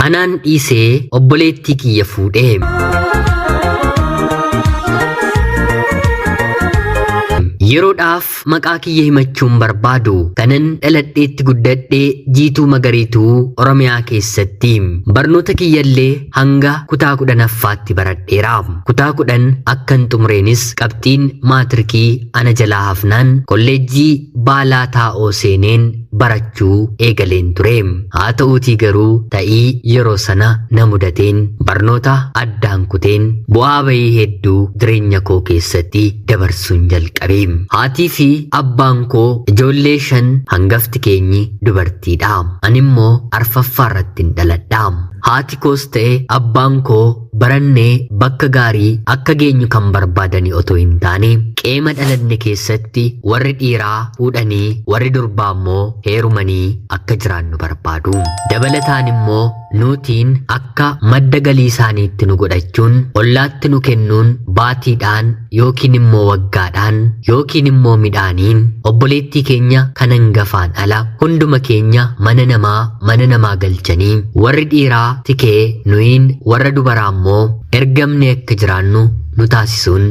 Anaan dhiisee obboleettii kiyya fuudhee. Yeroodhaaf maqaa kiyya himachuun barbaadu kanan dhaladheetti guddadhee Jiituu Magariituu Oromiyaa keessatti barnoota kiyyallee hanga kutaa 10ffaatti baradheera. Kutaa 10 akkan xumureenis qabxiin maatirikii ana jalaa hafnaan kolleejjii Baalaa Taa'oo seeneen barachuu eegaleen ture. Haa ta'uutii garuu ta'ii yeroo sana na mudateen barnoota addaan kuteen bu'aa bayii hedduu jireenya koo keessatti dabarsuun jalqabe. Haatii fi abbaan koo ijoollee 5, hangafti keenyi dubartiidha. Ani immoo arfaffaa irrattin dhaladha. Haati koos ta'e abbaan koo barannee bakka gaarii akka geenyu kan barbaadani otoo hin taane, qe'ema dhalanne keessatti warri dhiiraa fuudhanii warri durbaa immoo heerumanii akka jiraannu barbaadu. Dabalataan immoo nuutiin akka madda galii isaaniitti nu godhachuun ollaatti nu kennuun baatiidhaan yookiin immoo waggaadhaan yookiin immoo midhaaniin obboleettii keenya kan hangafaan ala hunduma keenya mana namaa mana namaa galchanii warri dhiiraa tikee nuyiin warra dubaraa immoo ergamnee akka jiraannu nu taasisuun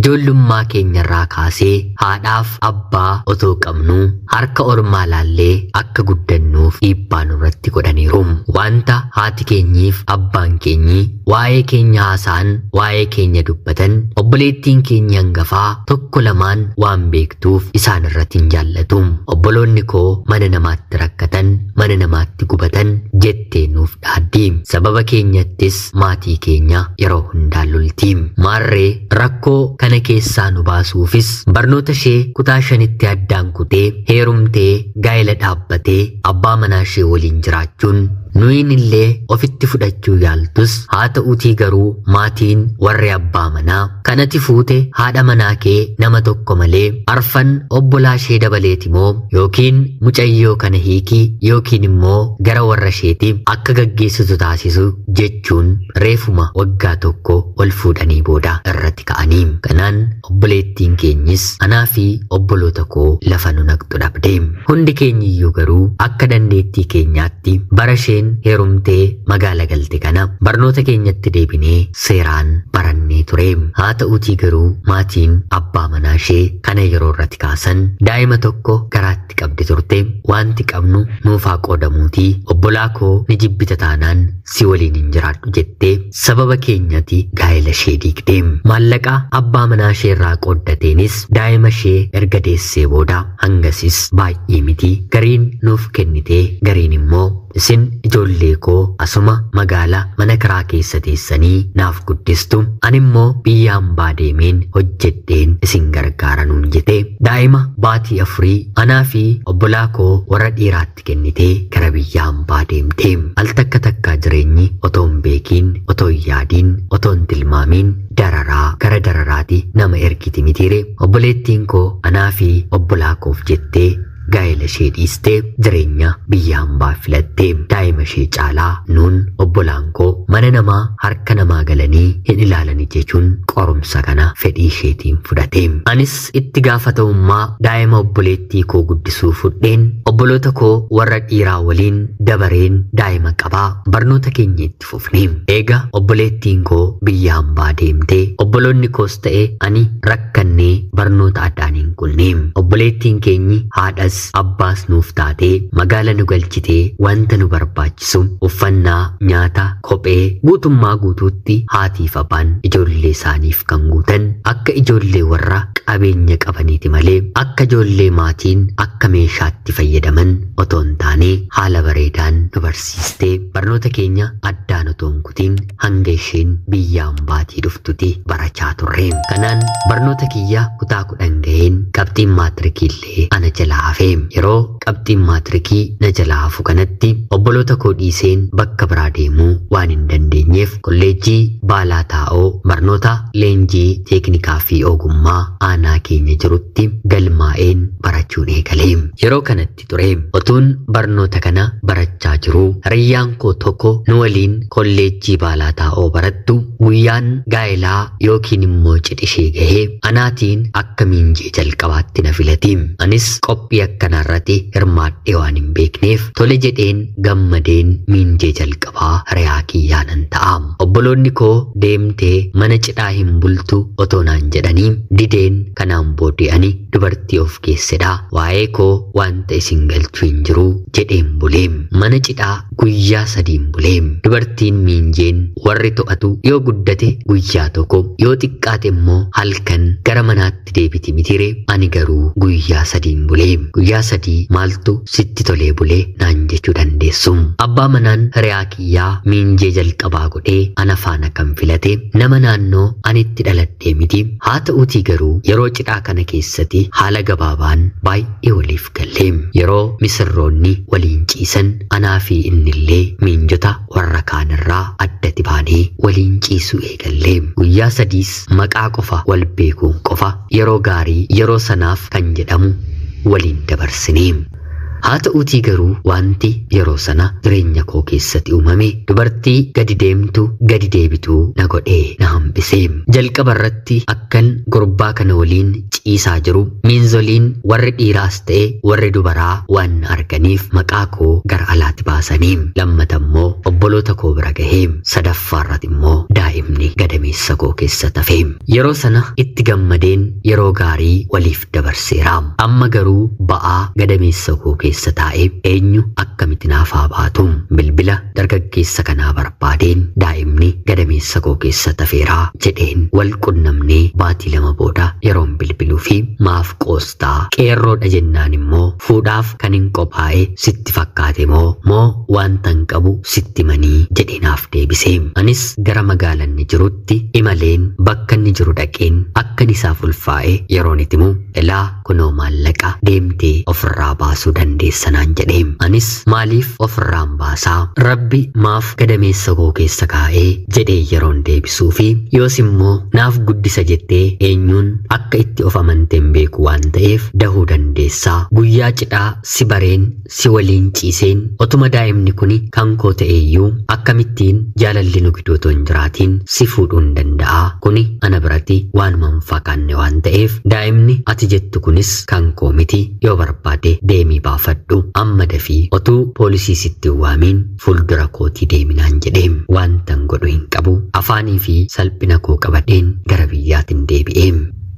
ijoollummaa keenyarraa kaasee haadhaaf abbaa otoo qabnuu harka ormaa laallee akka guddannuuf dhiibbaa nurratti godhaniiru. Wanta haati keenyiif abbaan keenyi waa'ee keenya haasa'an, waa'ee keenya dubbatan obboleettiin keenya hangafaa tokko lamaan waan beektuuf isaan irratti hin jaallatu. Obboloonni koo mana namaatti rakkatan, mana namaatti gubatan jettee nuuf dhaaddi. Sababa keenyattis maatii keenya yeroo hundaa lolti. Maarree rakkoo kana keessaa nu baasuufis barnoota ishee kutaa 5tti addaan kutee heerumtee gaa'ela dhaabbatee abbaa manaa ishee waliin jiraachuun nuyin illee ofitti fudhachuu yaaltus, haa ta'uutii garuu maatiin warri abbaa manaa kan ati fuute haadha manaa kee nama tokko malee arfan obbolaa ishee dabaleeti moo yookiin mucayyoo kana hiiki yookiin immoo gara warra isheeti akka gaggeessitu taasisu jechuun reefuma waggaa tokko ol fuudhanii booda irratti ka'anii. Kanaan obboleettiin keenyis anaa fi obboloota koo lafa nu naqxu dhabde. Hundi keenyiyyuu garuu akka dandeettii keenyaatti bara isheen heerumtee magaala galte kana barnoota keenyatti deebinee seeraan barannee ture. Haa ta'uutii garuu maatiin abbaa manaa ishee kana yeroo irratti kaasan daa'ima tokko garaatti qabdi turte, wanti qabnu nuuf haa qoodamuutii obbolaa koo ni jibbita taanaan si waliin hin jiraadhu jettee sababa keenyati gaa'ela ishee diigde. Maallaqa abbaa manaa ishee irraa qooddateenis daa'ima ishee erga deessee booda hangasis baay'ee miti gariin nuuf kennitee gariin immoo isin ijoollee koo asuma magaala mana kiraa keessa teessanii naaf guddistu, ani immoo biyya hambaa deemeen hojjedheen isin gargaara nuun jette. Daa'ima baatii 4 anaa fi obbolaa koo warra dhiiraatti kennitee gara biyya hambaa deemte. Al takka takkaa jireenyi otoo hin beekiin, otoo hin yaadiin, otoo hin tilmaamiin dararaa gara dararaati nama ergiti mitiire. Obboleettiin koo anaa fi obbolaa koof jettee gaa'ela ishee dhiistee jireenya biyya hambaa filattee daa'ima ishee caalaa nuun obbolaan koo mana namaa harka namaa galanii hin ilaalani jechuun qorumsa kana fedhii isheetiin fudhate. Anis itti gaafatamummaa daa'ima obboleettii koo guddisuu fudheen obboloota koo warra dhiiraa waliin dabareen daa'ima qabaa barnoota keenya itti fufne. Eega obboleettiin koo biyya hambaa deemtee obboloonni koos ta'e ani rakkannee barnoota addaan hin kunne. Obboleettiin keenyi haadhas abbaas nuuf taatee magaala nu galchitee wanta nu barbaachisu uffannaa, nyaata, kophee guutummaa guutuutti haatiif abbaan ijoollee isaaniif kan guutan akka ijoollee warra qabeenya qabaniiti malee akka ijoollee maatiin akka meeshaatti fayyadaman otoo hin taane haala bareedaan nu barsiistee barnoota keenya addaan otoo hin kutiin hanga isheen biyya hambaatii dhuftuti barachaa turre. Kanaan barnoota kiyya kutaa 10 gaheen qabxiin maatirikii illee ana jalaa hafe. Yeroo qabxiin maatirikii na jalaa hafu kanatti obboloota koo dhiiseen bakka biraa deemuu waan hin dandeenyeef kolleejjii Baalaa Taa'oo barnoota leenjii teeknikaa fi ogummaa aanaa keenya jirutti galmaa'een barachuun eegale. Yeroo kanatti ture otuun barnoota kana barachaa jiruu hiriyyaan koo tokko nu waliin kolleejjii Baalaa Taa'oo barattu guyyaan gaa'elaa yookiin immoo cidhi ishee gahee anaatiin akka miinjee jalqabaatti na filati. Anis qophii Akkanaa irratti hirmaadhee waan hin beekneef tole jedheen gammadeen miinjee jalqabaa hiriyaa kiyyaa nan ta'a. Obboloonni koo deemtee mana cidhaa hin bultu otoo naan jedhanii dideen kanaan booddee ani dubartii of keessedha. Waa'ee koo wanta isin galchuu hin jiru jedheen bulee. Mana cidhaa guyyaa sadiin bulee. Dubartiin miinjeen warri to'atu yoo guddate guyyaa tokko, yoo xiqqaate immoo halkan gara manaatti deebiti mitire. Ani garuu guyyaa sadiin bulee. Guyyaa 3 maaltu sitti tolee bulee naan jechuu dandeessu. Abbaa manaan hiriyaa kiyyaa miinjee jalqabaa godhee ana faana kan filate nama naannoo anitti dhaladhee miti. Haa ta'uutii garuu yeroo cidhaa kana keessatti haala gabaabaan baay'ee waliif galle. Yeroo misirroonni waliin ciisan anaa fi innillee miinjota warra kaanirraa addatti baanee waliin ciisuu eegalle. Guyyaa sadiis maqaa qofa wal beekuun qofa yeroo gaarii yeroo sanaaf kan jedhamu waliin dabarsine. Haa ta'uutii garuu wanti yeroo sana jireenya koo keessatti uumame dubartii gadi deemtu gadi deebituu na godhee na hambise. Jalqaba irratti akkan gurbaa kana waliin ciisaa jiru miinzoliin warri dhiiraas ta'e warri dubaraa waan na arganiif maqaa koo gara alaatti baasanii, lammata immoo obboloota koo bira gahee, sadaffaarratti immoo daa'imni gadameessa koo keessa tafe. Yeroo sana itti gammadeen yeroo gaarii waliif dabarseera. Amma garuu ba'aa gadameessa koo keessa taa'ee eenyu akkamitti naaf haa baatu? Bilbila dargaggeessa kanaa barbaadeen daa'imni gadameessa koo keessa tafeeraa jedheen wal qunnamnee baatii 2 booda yeroon bilbiluu fi maaf qoostaa, qeerroodha jennaan immoo fuudhaaf kan hin qophaa'e sitti fakkaate moo moo wanta hin qabu sitti manii jedhee naaf deebise. Anis gara magaalaa inni jirutti imaleen bakka inni jiru dhaqeen akkan isaaf ulfaa'e yeroon itti himu, ilaa kunoo maallaqa, deemtee ofirraa baasuu dandeessanaan jedhee. Anis maaliif ofirraan baasaa, rabbi maaf gadameessa koo keessa kaa'ee jedhee yeroon deebisuu fi yoos immoo naaf guddisa jettee eenyuun akka itti of amanteen beeku waan ta'eef dahuu dandeessaa, guyyaa cidhaa si bareen si waliin ciiseen otuma daa'imni kuni kan koo ta'eeyyuu akkamittiin jaalalli nu gidduu otoo hin jiraatiin si fuudhuun danda'a? Kuni ana biratti waanuma hin fakkaanne waan ta'eef daa'imni ati jettu kunis kan koo miti, yoo barbaade deemii baafadhu, amma dafii otuu poolisii sitti hin waamiin fuuldura kootii deeminaan jedhee. Wantan godhu hin qabu, afaanii fi salphina koo qabadheen gara biyyaatiin deebi'ee.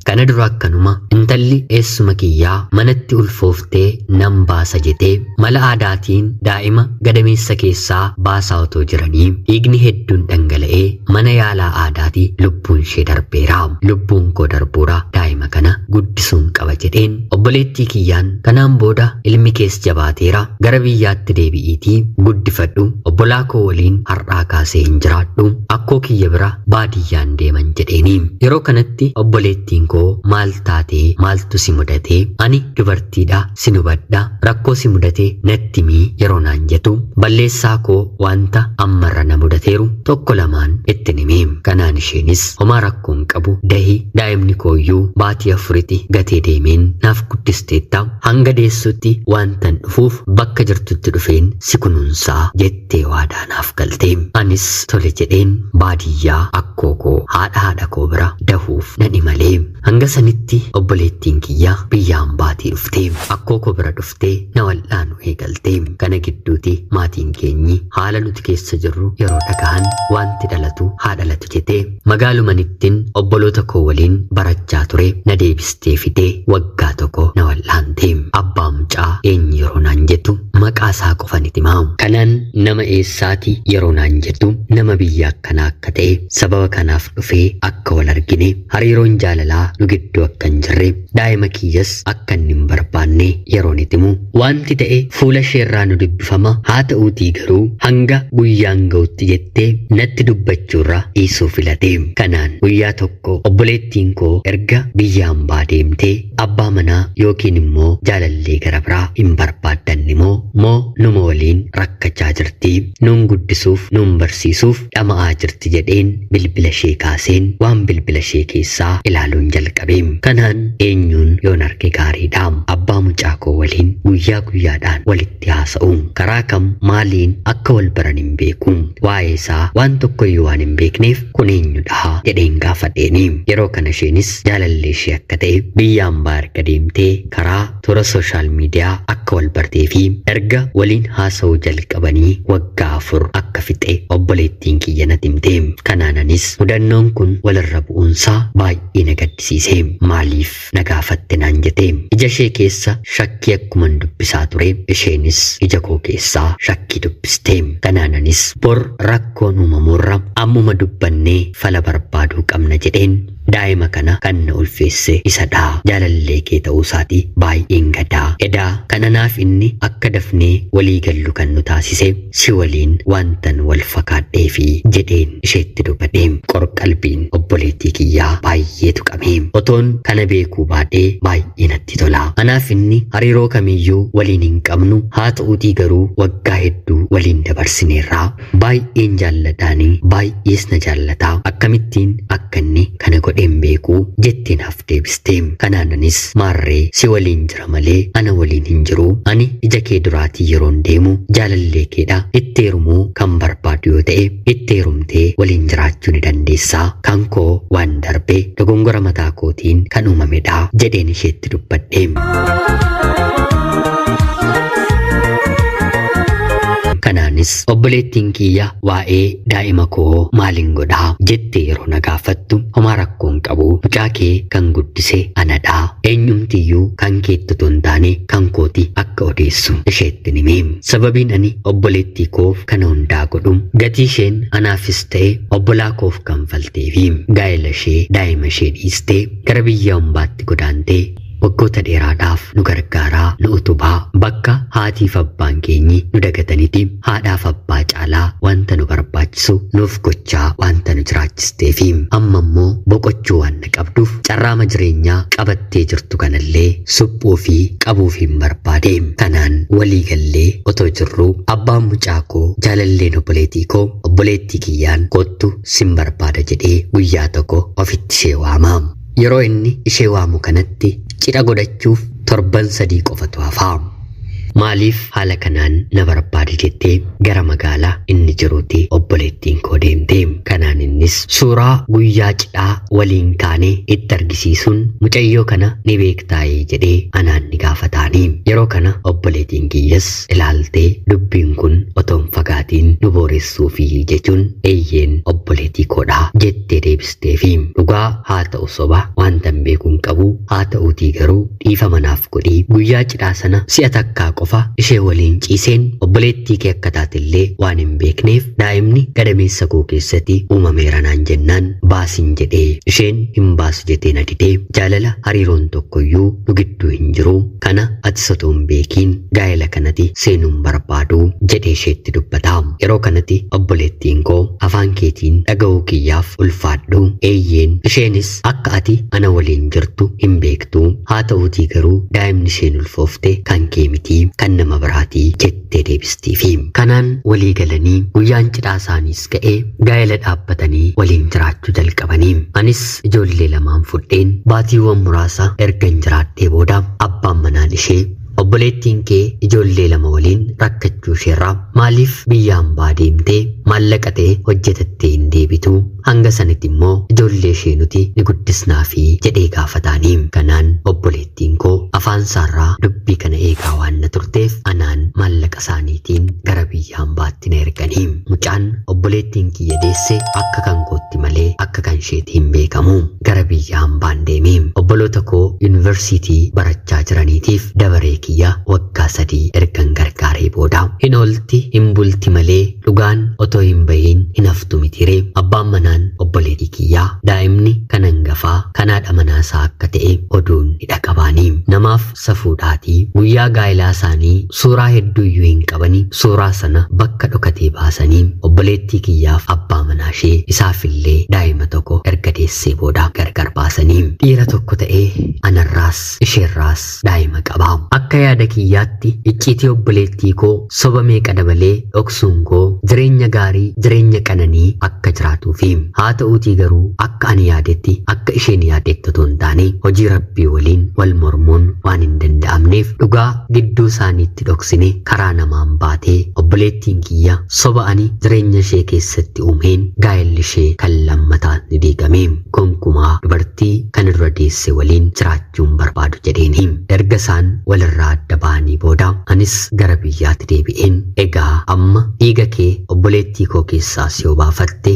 Kana dura akkanuma intalli eessuma kiyyaa manatti ulfooftee nan baasa jetee mala aadaatiin daa'ima gadameessa keessaa baasaa otoo jiranii dhiigni hedduun dhangala'ee mana yaalaa aadaati lubbuun ishee darbeera. Lubbuun koo darbuura daa'ima kana guddisuun qaba jedheen obboleettii kiyyaan kanaan booda ilmi kees jabaateera, gara biyyaatti deebi'iitii guddifadhu, obbolaa koo waliin har'aa kaasee hin jiraadhu, akkoo kiyya bira baadiyyaan deeman jedheeni. Yeroo kanatti obboleettiin koo maal taatee, maaltu si mudatee, ani dubartiidha si hubadha, rakkoo si mudatee natti himii yeroo naan jettu balleessaa koo wanta ammarra na mudateeru tokko lamaan itti himee. Kanaan isheenis homaa rakkoon qabu, dahi, daa'imni kooyyuu baatii 4tti gatee deemeen naaf guddisteetta, hanga deessutti wantan dhufuuf bakka jirtutti dhufeen si kunuunsaa jettee waadaa naaf galte. Anis tole jedheen baadiyyaa akkoo koo haadha haadha koo bira dahuuf nan imalee. Hanga sanitti obboleettiin kiyya biyyaan baatii dhuftee akkoo koo bira dhuftee na wal'aanu eegalte. Kana gidduuti maatiin keenyi haala nuti keessa jirru yeroo dhagahan wanti dhalatu haa dhalatu jettee magaalumanittiin obboloota koo waliin barachaa ture na deebistee fidee waggaa 1 na wal'aante. Abbaa mucaa eenyu yeroo naan jettu maqaa isaa qofan itti himaa. Kanaan nama eessaati yeroo naan jettu nama biyya akkanaa akka ta'e, sababa kanaaf dhufee akka wal argine, hariiroon jaalalaa nu gidduu akka hin jirre, daa'ima kiyyas akka inni hin barbaanne yeroon itti himu wanti ta'e fuula isheerraa nu dubbifama. Haa ta'uutii garuu hanga guyyaan ga'utti jettee natti dubbachuurra dhiisuu filate. Kanaan guyyaa tokko obboleettiin koo erga biyyaan baa deemtee abbaa manaa yookiin immoo jaalallee gara biraa hin barbaaddanne moo moo numa waliin rakkachaa jirti, nuun guddisuuf nuun barsiisuuf dhama'aa jirti jedheen bilbila ishee kaaseen waan bilbila ishee keessaa ilaaluun jalqabe. jalqabe. Kanaan eenyuun yoon arge gaariidha? Abbaa mucaa koo waliin guyyaa guyyaadhaan walitti haasa'u. Karaa kam maaliin akka wal baran hin beeku. Waa'ee isaa waan tokkoyyuu waan hin beekneef kun eenyudha jedheen gaafadheeni. Yeroo kana isheenis jaalallee ishee akka ta'e biyya hambaa erga deemtee karaa toora sooshaal miidiyaa akka wal bartee fi erga waliin haasa'uu jalqabanii waggaa 4 akka fixe obboleettiin kiyya natti himte. Kanaan anis mudannoon kun walirra bu'uunsaa baay'ee na gaddisiise. Maaliif na gaafatte naan jette. Ija ishee keessa shakkii akkuman dubbisaa ture isheenis ija koo keessaa shakkii dubbiste. Kanaan anis bor rakkoon uumamuurra ammuma dubbannee fala barbaaduu qabna jedheen daa'ima kana kan na ulfeesse isadha. Jaalallee kee ta'uu isaati baay'een gadaa. Edaa kananaaf inni akka dafnee walii gallu kan nu taasise si waliin wantan wal fakkaadhee fi jedheen isheetti dubbadhe. Qorqalbiin obboleettii kiyyaa baay'ee tuqame. Otoon kana beekuu baadhee baay'ee natti tola. Anaaf inni hariiroo kamiyyuu waliin hin qabnu, haa ta'uutii garuu waggaa hedduu waliin dabarsineerra. Baay'een jaalladhaanii baay'ees na jaallataa. Akkamittiin akka inni kana godheen beekuu jetteen naaf deebiste. Kanaanis maarree si waliin jira malee ana waliin hin jiru. Ani ija kee duraatii yeroon deemu jaalallee keedha. Itti heerumuu kan barbaadu yoo ta'e itti heerumtee waliin jiraachuu ni dandeessaa. Kan koo waan darbe dogongora mataa kootiin kan uumamedha jedheen isheetti dubbadhe. Kanaanis obboleettiin kiyya waa'ee daa'ima koo maaliin godhaa jettee yeroo na gaafattu homaa rakkoon qabu, mucaa kee kan guddise anadha. Eenyumtiyyuu kan keetti otoo hin taane kan kooti akka odeessu isheetti hime. Sababiin ani obboleettii koof kana hundaa godhu gatii isheen anaafis ta'e obbolaa koof kanfaltee fi gaa'ela ishee daa'ima ishee dhiistee gara biyya hambaatti godaantee waggoota dheeraadhaaf nu gargaaraa nu utubaa bakka haatiif abbaan keenyi nu dagataniiti haadhaaf abbaa caalaa wanta nu barbaachisu nuuf gochaa wanta nu jiraachistee fi amma immoo boqochuu waan na qabduuf carraama jireenyaa qabattee jirtu kanallee suphuu fi qabuuf hin barbaade. Kanaan walii gallee otoo jirruu abbaan mucaa koo jaalalleen obboleettii koo obboleettii kiyyaan kottu sin barbaada jedhee guyyaa tokko ofitti ishee waama. Yeroo inni ishee waamu kanatti cidha godhachuuf torban 3 qofatu hafaa. Maaliif haala kanaan na barbaade jettee gara magaalaa inni jiruutti obboleettiin koo deemte. Kanaan innis suuraa guyyaa cidhaa waliin kaanee itti argisiisuun mucayyoo kana ni beektaayee jedhee anaan ni gaafataani. Yeroo kana obboleettiin kiyyas ilaaltee dubbiin kun otoo hin fagaatiin nu booressuufi jechuun eeyyeen obboleettii koodhaa jettee deebisteefi. Dhugaa haa ta'u soba wanta hin beekuun qabu, haa ta'uutii garuu dhiifama naaf godhii guyyaa cidhaa sana si'a takkaa qofa ishee waliin ciiseen obboleettii kee akka taatellee waan hin beekneef daa'imni gadameessa koo keessatti uumameera naan jennaan baasin jedhee isheen hin baasu jettee na didee jaalala hariiroon tokkoyyuu nu gidduu hin jiru, kana ati otoo hin beekiin gaa'ela kanatti seenuun barbaadu jedhee isheetti dubbata. Yeroo kanatti obboleettiin koo afaan keetiin dhaga'uu kiyyaaf ulfaadhu, eeyyeen isheenis akka ati ana waliin jirtu hin beektu, haa ta'uutii garuu daa'imni isheen ulfoofte kan kee miti kan nama biraatii jettee deebistiifi. Kanaan walii galanii guyyaan cidhaa isaaniis ga'ee gaa'ela dhaabbatanii waliin jiraachuu jalqabanii. Anis ijoollee lamaan fudheen baatiiwwan muraasa ergan jiraadhee booda abbaan manaan ishee obboleettiin kee ijoollee lama waliin rakkachuu isheerraa maaliif biyya hambaa deemtee maallaqa ta'e hojjetattee hin deebitu, hanga sanatti immoo ijoollee ishee nuti ni guddisnaafi jedhee gaafataanii. Kanaan obboleettiin koo afaan isaarraa dubbii kana eegaa waan na turteef anaan maallaqa isaaniitiin gara biyya hambaatti na erganii. Mucaan obboleettiin kiyya deesse akka kan kootti malee akka kan isheetti hin beekamu. Gara biyya hambaan deeme. Obboloota koo yuunivarsiitii barachaa jiraniitiif dabaree kiyya waggaa 3 ergan gargaaree booda hin oolti hin bulti malee dhugaan otoo hin bahiin hin haftu mitiree. Abbaan manaan obboleettii kiyyaa daa'imni kan hangafaa kan haadha manaasaa akka ta'e oduun hidha qabaanii. Namaaf safuudhaatii guyyaa gaa'elaa isaanii suuraa hedduuyyuu hin qabanii suuraa sana bakka dhokatee baasanii obboleettii kiyyaaf abbaa abbaa manaa ishee isaafillee daa'ima tokko erga deessee booda gargar baasanii dhiira tokko ta'ee anarraas isheerraas daa'ima qaba. Akka yaada kiyyaatti icciitii obboleettii koo soba meeqa dabalee dhoksuun koo jireenya gaarii jireenya qananii akka jiraatuufi haa ta'uutii garuu akka ani yaadetti akka isheen yaadetti otoo hin taane hojii rabbii waliin wal mormuun waan hin danda'amneef dhugaa gidduu isaaniitti dhoksine karaa namaan baatee obboleettiin kiyya soba ani jireenya ishee keessatti uumeen gaa'elli ishee kan lammataa ni diigame. Gonkumaa dubartii kana dura deesse waliin jiraachuun barbaadu jedheeni. Erga isaan walirraa adda ba'anii booda anis gara biyyaatti deebi'een egaa amma dhiiga kee obboleettii koo keessaa si yoo baafatte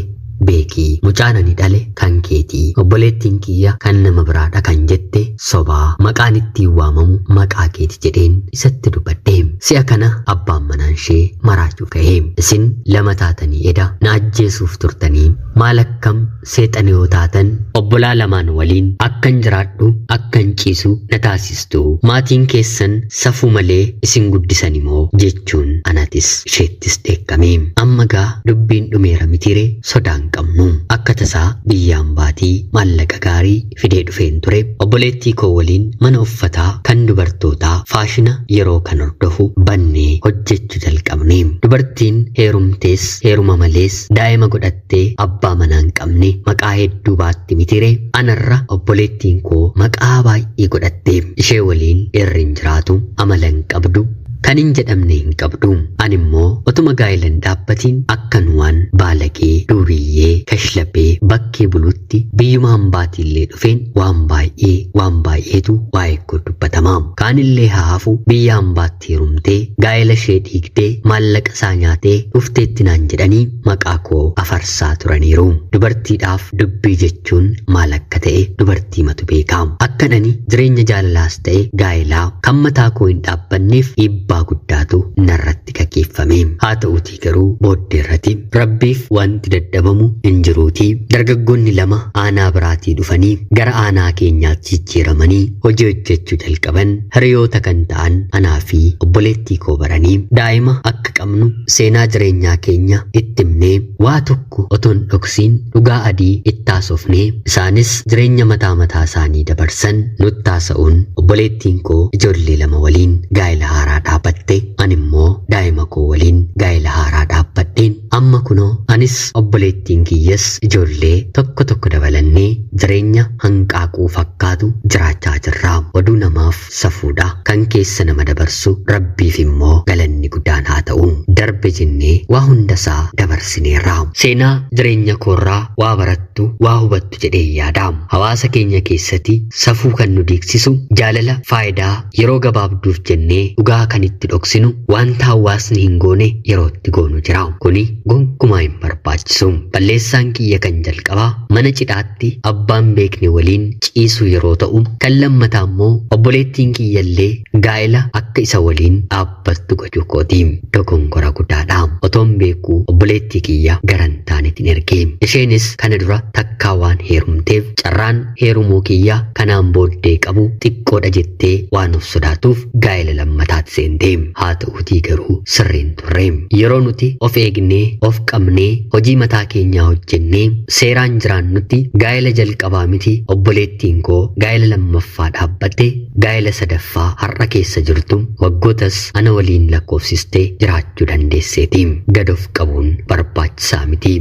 beekii mucaan ani dhale kan keetii obboleettiin kiyya kan nama biraadha kan jette sobaa maqaan ittiin waamamu maqaa keeti jedheen isatti dubbadhe. Si'a kana abbaan manaan ishee maraachuu ka'e. Isin lama taatanii eda na ajjeesuuf turtanii maal akkam seexan yoo taatan obbolaa lamaan waliin akkan jiraadhu akkan ciisu na taasistu maatiin keessan safuu malee isin guddisan immoo jechuun anatis isheettis dheekkame. Amma gaa dubbiin dhumeera mitiire sodaan qabnu. Akka tasaa biyyaan baatii maallaqa gaarii fidee dhufeen ture. Obboleettii koo waliin mana uffataa kan dubartootaa faashina yeroo kan hordofu bannee hojjechuu jalqabne. Dubartiin heerumtees heeruma malees daa'ima godhattee abbaa manaa hin qabne maqaa hedduu baatti mitiire. Anarra obboleettiin koo maqaa baay'ee godhatte. Ishee waliin irri hin jiraatu, amala hin qabdu, kan hin jedhamne hin qabdu. Ani immoo otuma gaa'ela hin dhaabbatiin akkan waan baalagee, duuriyyee, kashlabee bakkee bulutti biyyuma hambaatiillee dhufeen waan baay'ee waan baay'eetu waa'ee koo dubbatama. Kaanillee haa hafu biyya hambaatti heerumtee gaa'ela ishee dhiigdee maallaqa isaa nyaatee dhufteetti naan jedhanii maqaa koo afarsaa turaniiru. Dubartiidhaaf dubbii jechuun maal akka ta'e dubartii matu beeka. Akkan ani jireenya jaalalaas ta'e gaa'elaa kan mataa koo hin dhaabbanneef dhiibbaa guddaatu narratti gaggeeffame. Haa ta'uutii garuu booddeerratti rabbiif wanti dadhabamu hin jiruutii dargaggoonni lama aanaa biraatii dhufanii gara aanaa keenyaatti jijjiiramanii hojii hojjechuu jalqaban hiriyoota kan ta'an anaa fi obboleettii koo baranii daa'ima akka qabnu seenaa jireenyaa keenya itti himnee waa tokko otoo hin dhoksiin dhugaa adii itti haasofnee isaanis jireenya mataa mataa isaanii dabarsan nutti haasa'uun obboleettiin koo ijoollee lama waliin gaa'ela haaraa dhaabbatte ani immoo daa'ima koo waliin gaa'ela haaraa dhaabbadheen amma kunoo anis obboleettiin kiyyas ijoollee tokko tokko dabalannee jireenya hanqaaquu fakkaatu jiraachaa jirra. Oduu namaaf safuudha kan keessa nama dabarsu rabbiif immoo galanni guddaan haa ta'u. Darbe jennee waa hundasaa dabarsineerra. Seenaa jireenya koorraa waa barattu waa hubattu jedhee yaada. Hawaasa keenya keessatti safuu kan nu diigsisu jaalala faayidaa yeroo gabaabduuf jennee dhugaa kan itti dhoksinu wanta hawaasni hin goone yeroo itti goonu jira. Kuni gonkumaa hin barbaachisu. Balleessaan kiyya kan jalqabaa mana cidhaatti abbaan beekne waliin ciisuu yeroo ta'u kan lammataa immoo obboleettiin kiyyallee gaa'ela akka isa waliin dhaabbattu gochuu kooti. Dogongora guddaadha. Otoon beekuu obboleettii kiyya garantaanetiin ergee. Isheenis kana dura takkaa waan heerumteef carraan heerumuu kiyya kanaan booddee qabu xiqqoodha jettee waan of sodaatuuf gaa'ela lammataatti seente. Haa ta'uutii garuu sirriin turre. Yeroo nuti of eegnee of qabnee hojii mataa keenyaa hojjennee seeraan jiraannutti gaa'ela jalqabaa miti obboleettiin koo gaa'ela lammaffaa dhaabbatte gaa'ela sadaffaa har'a keessa jirtu waggootas ana waliin lakkoofsistee jiraachuu dandeesseeti. Gad of qabuun barbaachisaa miti.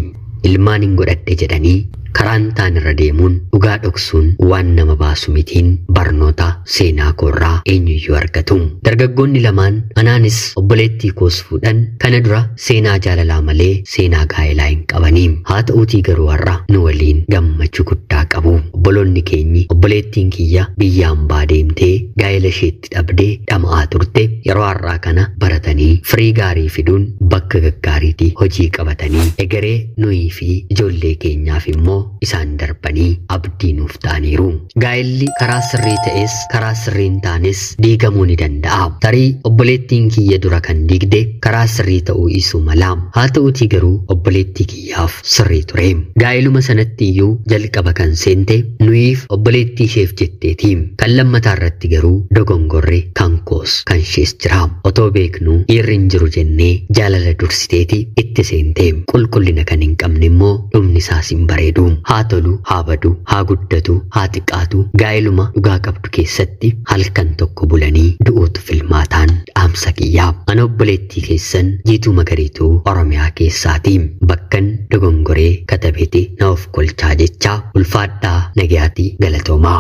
Ilmaan hin godhadhe jedhanii karaan taan irra deemuun dhugaa dhoksuun waan nama baasu mitiin barnoota seenaa koorraa eenyuyyuu argatu. Dargaggoonni lamaan anaanis obboleettii koos fuudhan kana dura seenaa jaalalaa malee seenaa gaa'elaa hin qabanii. Haa ta'uutii garuu har'a nu waliin gammachuu guddaa qabu. Obboloonni keenyi obboleettiin kiyya biyya hambaa deemtee gaa'ela isheetti dhabdee dhama'aa turte yeroo har'aa kana baratanii firii gaarii fiduun bakka gaggaariitti hojii qabatanii egeree nuyii fi ijoollee keenyaaf immoo isaan darbanii abdii nuuf ta'aniiru. Gaa'elli karaa sirrii ta'es karaa sirrii hin taanes diigamuu ni danda'a. Tarii obboleettiin kiyya dura kan diigde karaa sirrii ta'uu dhiisuu mala. Haa ta'uutii garuu obboleettii kiyyaaf sirrii Sirrii ture. Gaa'eluma sanatti iyyuu jalqaba kan seente nuyiif obboleettii isheef jetteeti. Kan lammataa irratti garuu dogongorri kan koos kan ishees jira. Otoo beeknuu dhiirri hin jiru jennee jaalala dursiteeti itti seente. Qulqullina kan hin qabne immoo dhumni isaas hin bareedu. Haa tolu, haa badu, haa guddatu, haa xiqqaatu, gaa'eluma dhugaa qabdu keessatti halkan tokko bulanii du'uutu filmaataan dhaamsa kiyyaa. Ana obboleettii keessan Jiituu Magariituu Oromiyaa keessaati. Bakkan dogongoree katabeeti na of kolchaa jechaa ulfaadhaa, nagayaati, galatoomaa.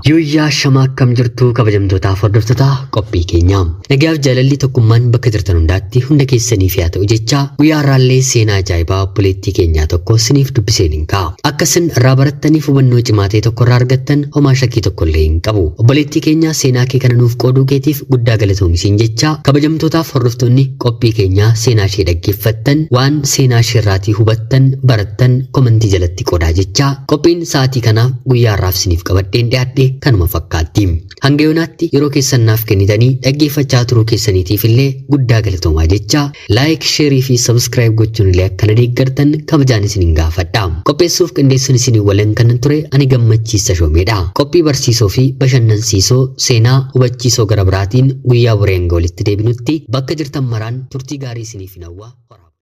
Yuuyyaa shamaa, akkam jirtu kabajamtootaaf hordoftoota qophii keenyaa? Nagayaaf jaalalli tokkummaan bakka jirtan hundaatti hunda keessaniif haa ta'u jechaa, guyyaa har'aallee seenaa ajaa'ibaa obboleettii keenyaa tokko isiniif dubbiseen hin ka'a. Akka isin irraa barattaniif hubannoo cimaa ta'e tokko irraa argattan homaa shakkii tokko illee hin qabu. Obboleettii keenya, seenaa kee kana nuuf qooduu keetiif guddaa galatoomi jechaa, kabajamtootaaf hordoftoonni qophii keenyaa seenaa ishee dhaggeeffattan waan seenaa ishee irraatii hubattan, barattan komentii jalatti qoodaa jechaa, qophiin sa'aatii kanaaf guyyaa har'aaf isiniif qabadheen dhiyaadhe kanuma fakkaatti. Hanga yoonaatti yeroo keessan naaf kennitanii dhaggeeffachaa turuu keessaniitiif illee guddaa galatoomaa jechaa, like, share fi subscribe gochuun illee akkana deeggartan kabajaan isinin gaafadha. Qopheessuuf qindeessuun isinii waliin kan ture ani Gammachiisa Shoomeedha. Qophii barsiisoo fi bashannansiisoo, seenaa hubachiisoo gara biraatiin guyyaa boree hanga walitti deebinutti bakka jirtan maraan turtii gaarii isiniif hawwa. Horaa.